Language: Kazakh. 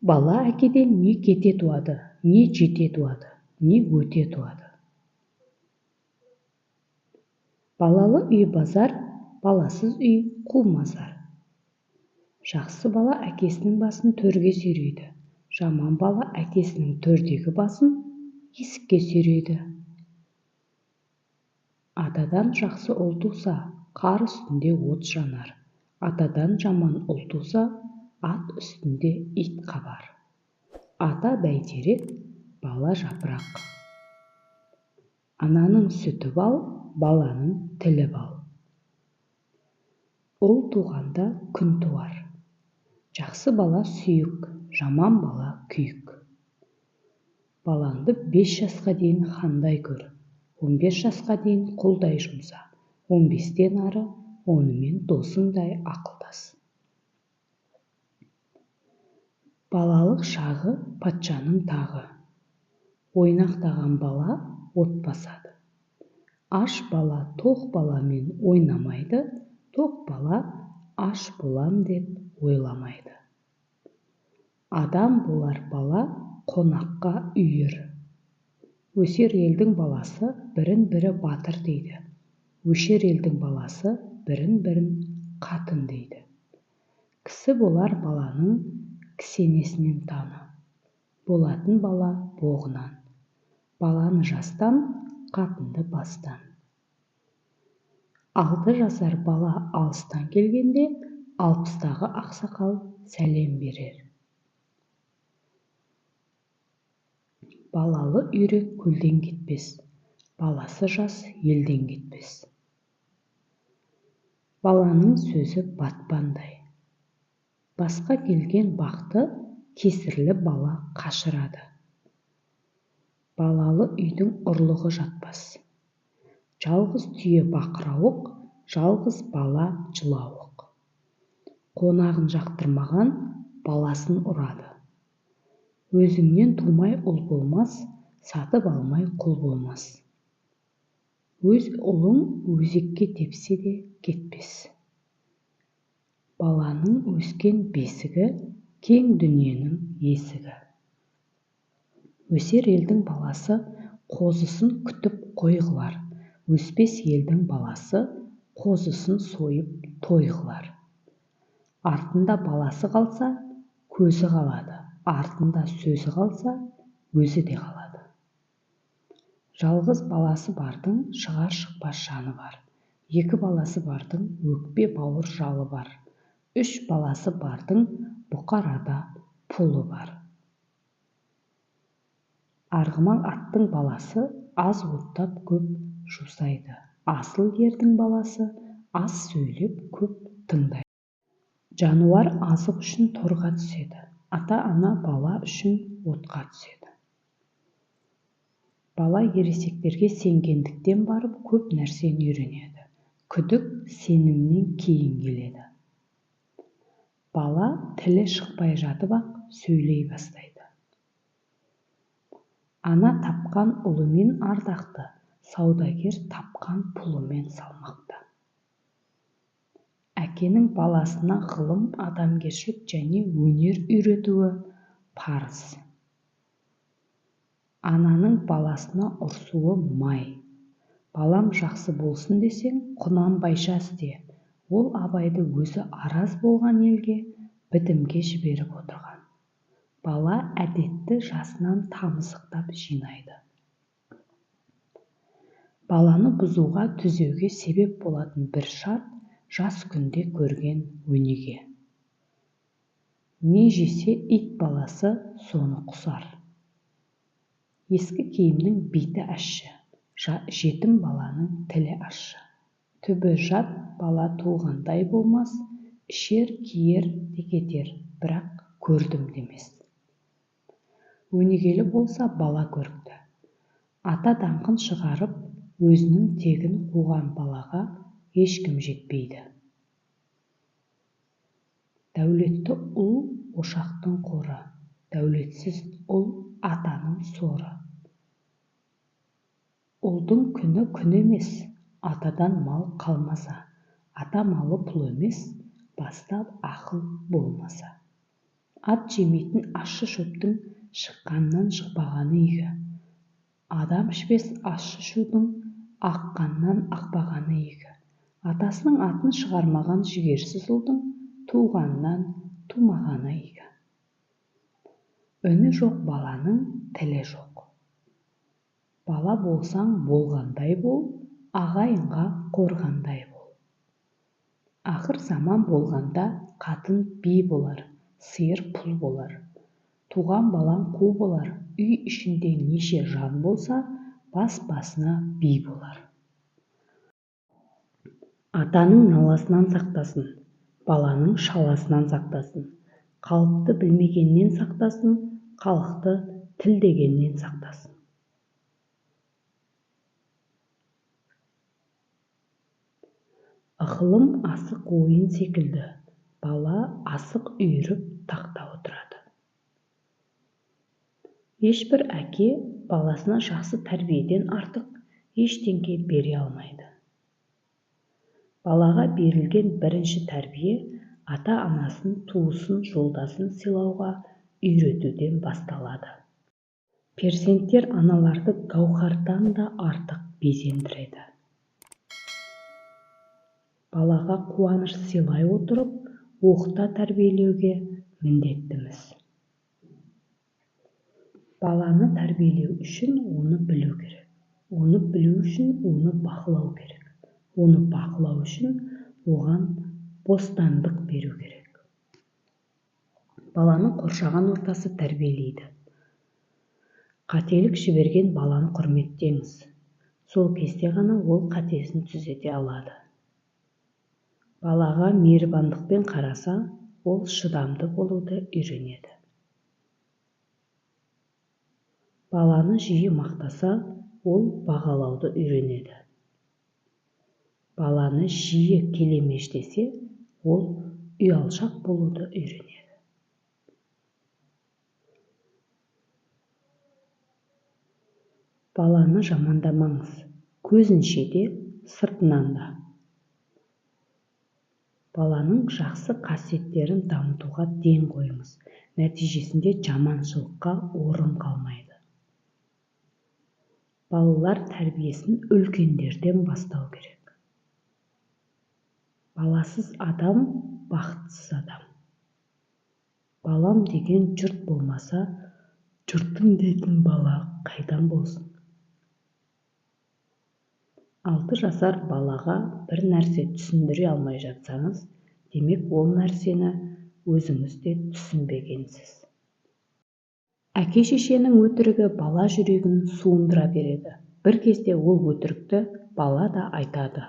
Бала әкеден не кете туады, не жете туады, не өте туады. Балалы үй базар, баласыз үй қу мазар. Жақсы бала әкесінің басын төрге сүйрейді, жаман бала әкесінің төрдегі басын есікке сүйрейді. Атадан жақсы ұл туса, қар үстінде от жанар. Атадан жаман ұл туса, ат үстінде ит қабар. Ата бәйтерек, бала жапырақ. Ананың сүті бал, баланың тілі бал. Ұл туғанда күн туар. Жақсы бала сүйік, жаман бала күйік. Балаңды 5 жасқа дейін хандай көр, 15 жасқа дейін құлдай жұмса, 15-тен ары онымен досыңдай ақылдас. Балалық шағы патшаның тағы. Ойнақтаған бала от басады. Аш бала тоқ баламен ойнамайды, тоқ бала аш болам деп ойламайды. Адам болар бала қонаққа үйір. Өсер елдің баласы бірін-бірі батыр дейді. Өшер елдің баласы бірін-бірін қатын дейді. Кісі болар баланың кісенесінен таны. Болатын бала боғынан. Баланы жастан, қатынды бастан. 6 жасар бала алыстан келгенде, 60-тағы ақсақал сәлем берер. Балалы үйрек көлден кетпес, баласы жас елден кетпес. Баланың сөзі батпандай. Басқа келген бақты кесірлі бала қашырады. Балалы үйдің ұрлығы жатпас. Жалғыз түйе бақырауық, жалғыз бала жылауық. Қонағын жақтырмаған баласын ұрады. Өзіңнен тумай ұл болмас, сатып алмай құл болмас. Өз ұлың өзекке тепсе де кетпес. Баланың өскен бесігі, кең дүниенің есігі. Өсер елдің баласы қозысын күтіп қой қылар, өспес елдің баласы қозысын сойып той қылар. Артында баласы қалса, көзі қалады, артында сөзі қалса, өзі де қалады. Жалғыз баласы бардың шығар-шықпас жаны бар. 2 баласы бардың өкпе бауыр жалы бар. 3 баласы бардың бұқарада пұлы бар. Арғымақ аттың баласы аз оттап көп жусайды. Асыл ердің баласы аз сөйлеп көп тыңдайды. Жануар азық үшін торға түседі, ата-ана бала үшін отқа түседі. Бала ересектерге сенгендіктен барып көп нәрсені үйренеді. Күдік сенімнен кейін келеді. Бала тілі шықпай жатып-ақ сөйлей бастайды. Ана тапқан ұлымен ардақты, саудагер тапқан пұлымен салмақты. Әкенің баласына ғылым, адамгершілік және өнер үйретуі парыз. Ананың баласына ұрсуы май. Балам жақсы болсын десең, Құнанбайша істе. Ол Абайды өзі араз болған елге бітімге жіберіп отырған. Бала әдетті жасынан тамызықтап жинайды. Баланы бұзуға, түзеуге себеп болатын бір шарт жас күнде көрген өнеге. Не жесе ит баласы соны құсар. Ескі киімнің биті ащы, жетім баланың тілі ащы. Түбі жат бала туғандай болмас, ішер, киер де кетер, бірақ көрдім демес. Өнегелі болса бала көрікті. Ата даңқын шығарып, өзінің тегін қуған балаға ешкім жетпейді. Дәулетті ұл ошақтың қоры, дәулетсіз ұл атаның соры. Ұлдың күні күн емес, атадан мал қалмаса, ата малы пұл емес, бастап ақыл болмаса. Ат жемейтін ащы шөптің шыққаннан шықпағаны игі. Адам ішпес ащы шудың аққаннан ақпағаны игі. Атасының атын шығармаған жігерсіз ұлдың туғаннан тумағаны игі. Үні жоқ баланың тілі жоқ. Бала болсаң болғандай бол, ағайынға қорғандай бол. Ақыр заман болғанда қатын би болар, сиыр пұл болар. Туған балаң қу болар, үй ішінде неше жан болса, бас-басына би болар. Атаның наласынан сақтасын, баланың шаласынан сақтасын. Қалыпты білмегеннен сақтасын, халықты тілдегеннен сақтасын. Ықылым асық ойын секілді, бала асық үйіріп тақта отырады. Ешбір әке баласына жақсы тәрбиеден артық ештеңе бере алмайды. Балаға берілген бірінші тәрбие ата-анасын, туысын, жолдасын сыйлауға үйретуден басталады. Перзенттер аналарды гауһардан да артық безендіреді. Балаға қуаныш сыйлай отырып, оқыта тәрбиелеуге міндеттіміз. Баланы тәрбиелеу үшін оны білу керек. Оны білу үшін оны бақылау керек. Оны бақылау үшін оған бостандық беру керек. Баланы қоршаған ортасы тәрбиелейді. Қателік жіберген баланы құрметтеңіз. Сол кезде ғана ол қатесін түзете алады. Балаға мейірбандықпен қараса, ол шыдамды болуды үйренеді. Баланы жиі мақтаса, ол бағалауды үйренеді. Баланы жиі келемеждесе, ол ұялшақ болуды үйренеді. Баланы жамандамаңыз, көзінше де, сыртынан да. Баланың жақсы қасиеттерін дамытуға ден қойыңыз, нәтижесінде жаманшылыққа орын қалмайды. Балалар тәрбиесін үлкендерден бастау керек. Баласыз адам, бақытсыз адам. Балам деген жұрт болмаса, жұртым дейтін бала қайдан болсын? 6 жасар балаға бір нәрсе түсіндіре алмай жатсаңыз, демек ол нәрсені өзіңіз де түсінбегенсіз. Әке-шешенің өтірігі бала жүрегін суындыра береді. Бір кезде ол өтірікті бала да айтады.